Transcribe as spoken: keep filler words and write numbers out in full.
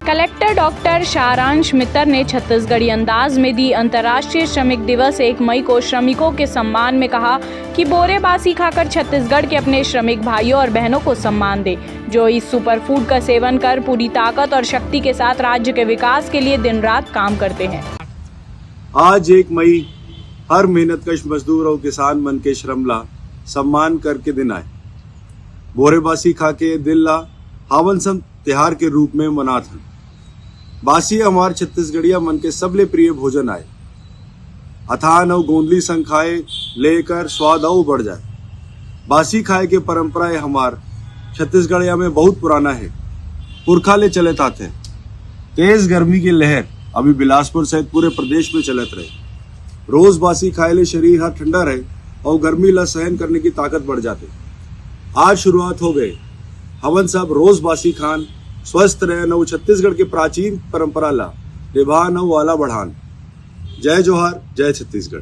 Collector doctor सारांश मित्तर ने छत्तीसगढ़ी अंदाज में दी अंतर्राष्ट्रीय श्रमिक दिवस एक मई को श्रमिकों के सम्मान में कहा कि बोरे बासी खाकर छत्तीसगढ़ के अपने श्रमिक भाइयों और बहनों को सम्मान दे, जो इस सुपर फूड का सेवन कर पूरी ताकत और शक्ति के साथ राज्य के विकास के लिए दिन रात काम करते हैं। आज एक मई हर मेहनतकश मजदूर और किसान मन के श्रम ला सम्मान करके दिन आए। बोरे बासी खा के दिन ला हावन सम तिहार के रूप में मनात हन। बासी हमार छत्तीसगढ़िया मन के सबले प्रिय भोजन आए। अथान अउ गोंदली संग खाए लेकर स्वाद अउ बढ़ जाए। बासी खाए के परंपरा ए हमार छत्तीसगढ़िया में बहुत पुराना है, पुरखा ले चलत आथे। तेज गर्मी के लहर अभी बिलासपुर सहित पूरे प्रदेश में चलत रहे। रोज बासी खाए ले शरीर हर ठंडा रहे और गर्मी ला सहन करने की ताकत बढ़ जाते। आज शुरुआत हो गए। हवन सब रोज बासी खान, स्वस्थ रहन और छत्तीसगढ़ के प्राचीन परंपरा ला निभान और आला बढ़ान। जय जोहार, जय छत्तीसगढ़।